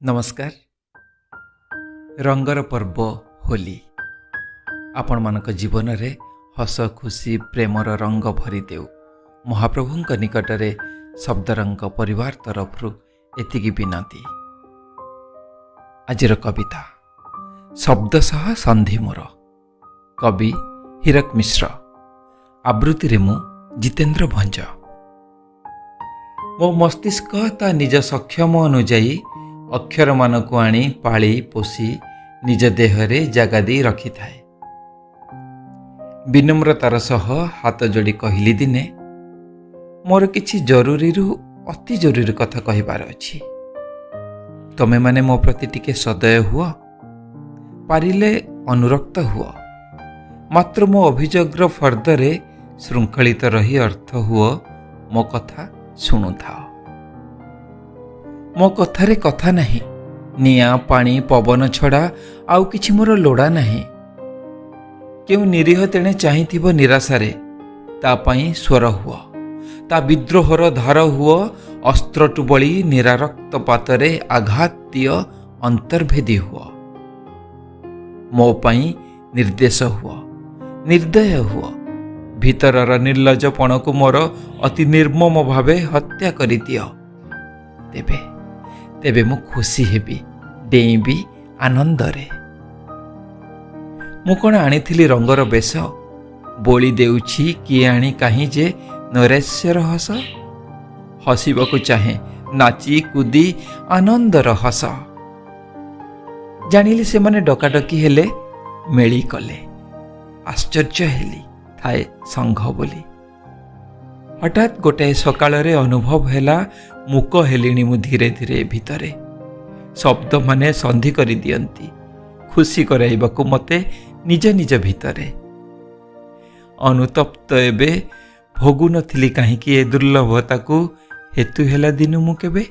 ନମସ୍କାର। ରଙ୍ଗର ପର୍ବ ହୋଲି ଆପଣମାନଙ୍କ ଜୀବନରେ ହସ, ଖୁସି, ପ୍ରେମର ରଙ୍ଗ ଭରିଦେଉ, ମହାପ୍ରଭୁଙ୍କ ନିକଟରେ ଶବ୍ଦରଙ୍ଗ ପରିବାର ତରଫରୁ ଏତିକି ବିନତି। ଆଜିର କବିତା "ଶବ୍ଦ ସହ ସନ୍ଧି ମୋର", କବି ହୀରକ ମିଶ୍ର। ଆବୃତ୍ତିରେ ମୁଁ ଜିତେନ୍ଦ୍ର ଭଞ୍ଜ। ମୋ ମସ୍ତିଷ୍କ ତା ନିଜ ସକ୍ଷମ ଅନୁଯାୟୀ ଅକ୍ଷରମାନଙ୍କୁ ଆଣି ପାଳି ପୋଷି ନିଜ ଦେହରେ ଜାଗା ଦେଇ ରଖିଥାଏ। ବିନମ୍ରତାର ସହ ହାତ ଯୋଡ଼ି କହିଲି ଦିନେ, ମୋର କିଛି ଜରୁରୀରୁ ଅତି ଜରୁରୀ କଥା କହିବାର ଅଛି। ତମେମାନେ ମୋ ପ୍ରତି ଟିକେ ସଦୟ ହୁଅ, ପାରିଲେ ଅନୁରକ୍ତ ହୁଅ। ମାତ୍ର ମୋ ଅଭିଯୋଗର ଫର୍ଦ୍ଦରେ ଶୃଙ୍ଖଳିତ ରହି ଅର୍ଥ ହୁଅ, ମୋ କଥା ଶୁଣୁଥାଅ। ମୋ କଥାରେ କଥା ନାହିଁ। ନିଆଁ, ପାଣି, ପବନ ଛଡ଼ା ଆଉ କିଛି ମୋର ଲୋଡ଼ା ନାହିଁ। କେଉଁ ନିରୀହ ତେଣେ ଚାହିଁଥିବ ନିରାଶାରେ, ତା ପାଇଁ ସ୍ୱର ହୁଅ, ତା ବିଦ୍ରୋହର ଧାର ହୁଅ। ଅସ୍ତ୍ରଠୁ ବଳି ନିରାରକ୍ତପାତରେ ଆଘାତ ଦିଅ, ଅନ୍ତର୍ଭେଦୀ ହୁଅ। ମୋ ପାଇଁ ନିର୍ଦ୍ଦେଶ ହୁଅ, ନିର୍ଦ୍ଦୟ ହୁଅ। ଭିତରର ନିର୍ଲଜପଣକୁ ମୋର ଅତି ନିର୍ମମ ଭାବେ ହତ୍ୟା କରିଦିଅ। ତେବେ ମୁଁ ଖୁସି ହେବି, ଡେଇଁବି ଆନନ୍ଦରେ। ମୁଁ କ'ଣ ଆଣିଥିଲି ରଙ୍ଗର ବେଶ? ବୋଳି ଦେଉଛି କିଏ ଆଣି କାହିଁ ଯେ ନୈରାଶ୍ୟର ହସ? ହସିବାକୁ ଚାହେଁ ନାଚି କୁଦି ଆନନ୍ଦର ହସ। ଜାଣିଲି ସେମାନେ ଡକାଡକି ହେଲେ, ମେଳି କଲେ। ଆଶ୍ଚର୍ଯ୍ୟ ହେଲି, ଥାଏ ସଂଘ ବୋଲି। ହଠାତ୍ ଗୋଟାଏ ସକାଳରେ ଅନୁଭବ ହେଲା, ମୂକ ହେଲିଣି ମୁଁ ଧୀରେ ଧୀରେ ଭିତରେ। ଶବ୍ଦମାନେ ସନ୍ଧି କରିଦିଅନ୍ତି ଖୁସି କରାଇବାକୁ ମୋତେ ନିଜ ନିଜ ଭିତରେ। ଅନୁତପ୍ତ ଏବେ, ଭୋଗୁନଥିଲି କାହିଁକି ଏ ଦୁର୍ଲଭତାକୁ, ହେତୁ ହେଲା ଦିନୁ ମୁଁ କେବେ।